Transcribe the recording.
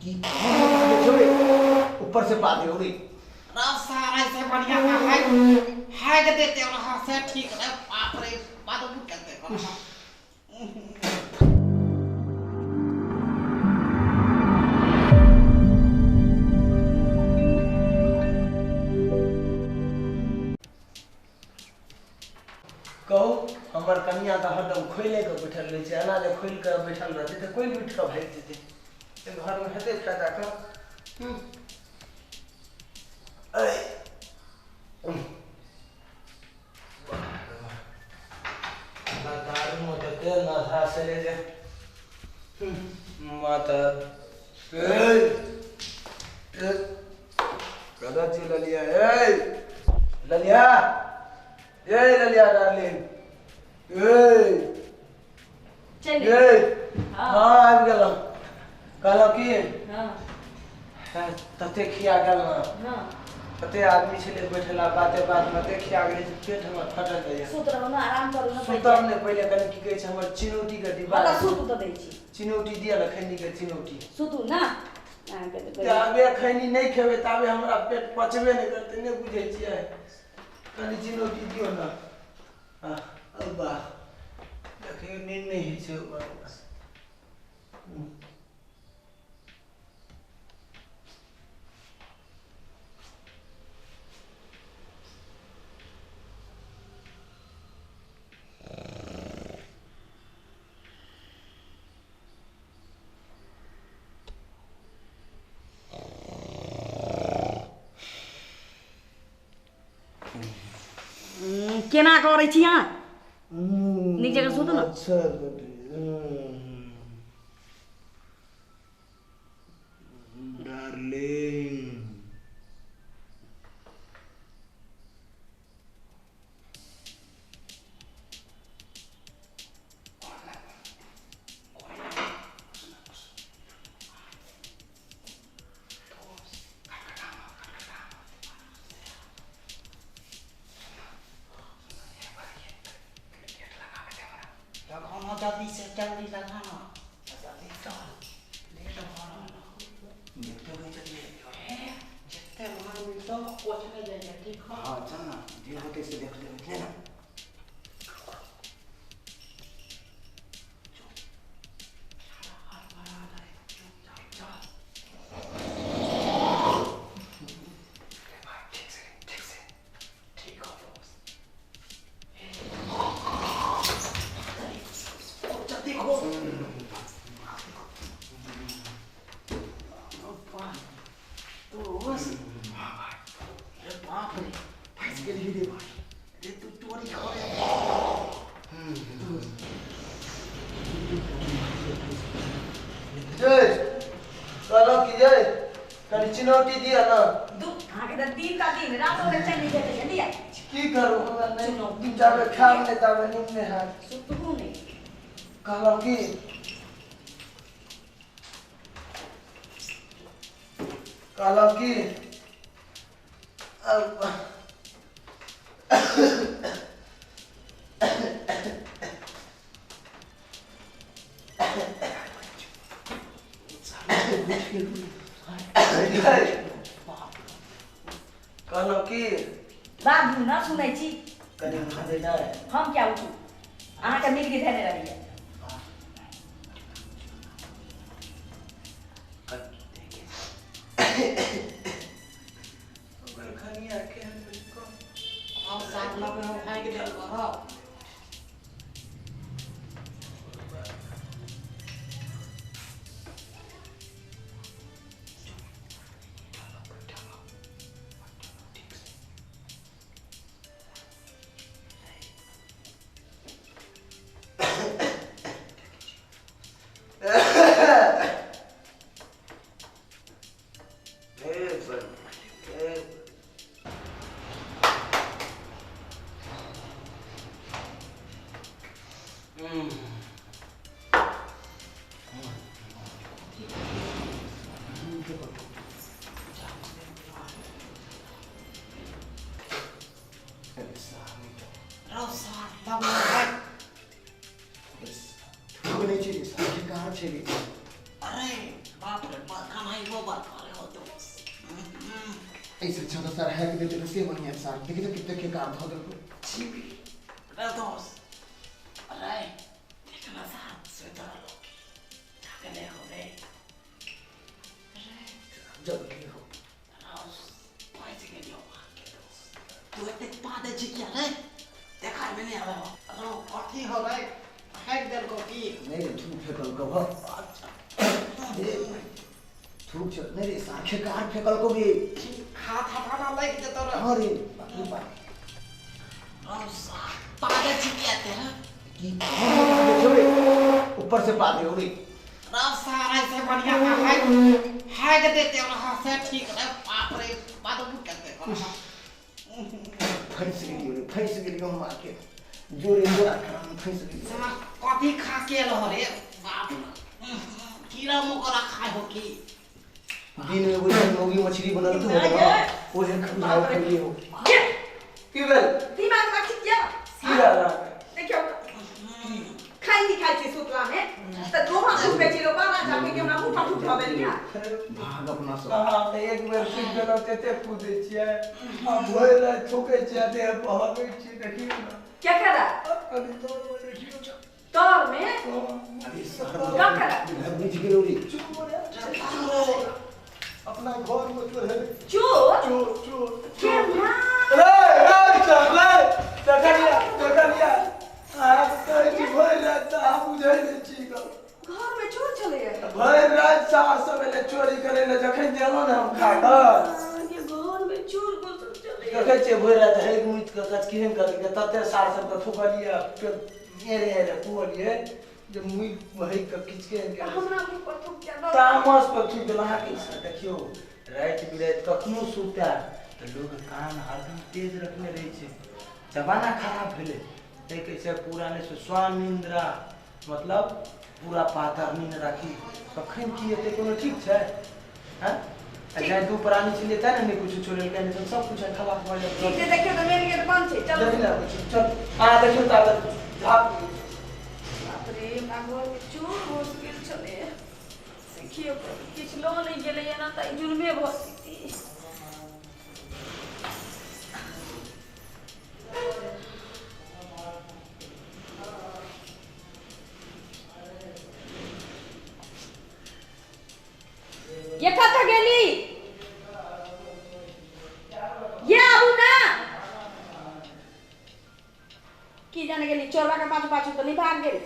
की देखियो रे, ऊपर से पा दियो रे। राव सारा से बढ़िया का है हैग देते रहा से ठीक रे। बाप रे बाद में करते रहा। कहू हमर कनिया तऽ हरदम खोले के बैठल रहै छै, एना जे खोलि के बैठल रहतै तऽ कोइ उठि कऽ भागि जेतै। एहि घरमे हेतै फायदा कऽ। दारूमे तऽ तेल नशा छलै जे माता कतऽ छी ललिया? ए ललिया, ए ललिया डार्लिंग, ए ए हाँ आबि गेलहुँ। कहलहुँ की तते खिया गेल ने, तते आदमी छलै बैठला बाते बातमे, तते खिया गेलै जे पेट हमर फटल जाइए। सुत रहू ने, आराम करू ने। सुतब नहि, पहिले कनि की कहै छै हमर चिनौटीके डिब्बा। सुतू तऽ दै छी। चिनौटी दिअ ने, खैनीके चिनौटी। सुतू ने। ताबे खैनी नहि खेबै ताबे हमरा पेट पचबे नहि करतै, नहि बुझै छियै? कनि चिनौटी दियौ ने। वाह देखियौ नींद नहि होइ छै। केना करै छी अहाँ? नीक जगह सुतू ने। अच्छा डार्लिंग, जल्दी से जल्दी लगाना, जल्दी चल, लेट हो रहा है। देखते हुए चलिए, जितने माल मिलतो ओतने जाइए, ठीक है? हाँ चल ना, जे होते से देख ले ना। चिनौटी दिअ ना। अहाँके तऽ दिन का दिन रातो के चैन नहि भेटैए। लिअ। की करू, हमरा नहि जाबे खायब नहि ताबे नींद नहि हैत। सुतबू नहि। कहलहुँ की कहलहुँ की कहलहुँ की बाबू ना सुनै छी? कनि उठा दे नहि। हम क्या उठू? अहाँके मिर्गी धेने रहैए। अरे बाप रे, कमाई खाइबो बर करे हो दोस्त। ऐसे अच्छा तो सर है कि देते से बढ़िया सर देखिए तो कितने के कार धो देखो छी रे दोस्त। अरे देखना साहब स्वेटर लोग जागले हो रे जब के हो पैसे के लियो के दोस्त तू एते पादे छी क्या रे देखा में नहीं आवे हो। अरे कथी हो रे फेंक देल को की नहीं रे थूक फेकल को हो। अच्छा थूक छ नहीं रे साखे कार फेकल को भी हाथ हटाना लाग जतो रे। हां रे बाप रे बाप रौसा पादे छी क्या तेरा की देखो रे ऊपर से पादे हो रे रौसा ऐसे बढ़िया का है हैग देते रहा से ठीक रे बाप रे बदबू करते फंस गेलियो रे फंस गेलियो हम आके जोरे जोरा खराम फंस गेलियो। साला कथी खा के रहो रे बाप कीड़ा मकोड़ा खाए हो की दिन में वही मौगी मछली बनल तो हो ओहे खाओ खाइए हो की भेल दिमाग राखी क्या की रहल देखियो खाई नहीं खाई छी सुतला में त दोहा सुते छी लोग बाबा जाके के हमरा मुंह पर थूक देलिया भाग अपना सब। हां त एक बेर सुति गेलौ तेते कूदै छियै आ भरि राति थूकै छियै देह बहबै छी देखियौ ना क्या करा अभी तो देखियौ तोर में अरे सर क्या करा बुझ गेलौ रे अपना घर में चोर है चोर चोर चोर के ना रे रे चल रे देखलिया देखलिया आप कहै छी भरि राति तऽ हम बुझै नहि छी घर में चोर चले भरि राति सास सब एलै चोरी करै लए जखन गेलहुँ ने हम खा कऽ ये घर में चोर घुसल चले देखै छियै भरि राति हेग मुति कऽ कच केहन करलकै तते सार सबके थुकलियै फेर एरे एरे कुअलियै जे मुँह बहि कऽ किछु केहन केलकै हमरा मुंह पर थूक दिया तामस पर थूकि गेल। अहाँके देखियौ राति बिराति कखनो सुतय तऽ लोक कान हरदम तेज रखने रहै छै। जमाना खराब भेलै ताहि कहै छै पूरा नहि छै स्वानिंद्रा मतलब पूरा पातर नींद राखी कखन की हेतै कोनो ठीक छै हैं चाहे दू प्राणी छलियै तैं ने नहि किछु छोड़ेलकै नहि तऽ सब किछु खबाक भऽ जायत। ठीक छै देखियौ तऽ मेन गेट बंद छै चलू देखि ने चल अहाँ देखियौ ताबत झाप। बाप रे हमरा घर में चोर घुसि गेल छलै देखियौ किछु लऽ नहि गेलै एना तऽ जुर्मे भऽ जेतै। ये कतऽ गेली ये आबू ना की जाने गेली चोरबा के पाछू पाछू तऽ नहीं भाग गेली।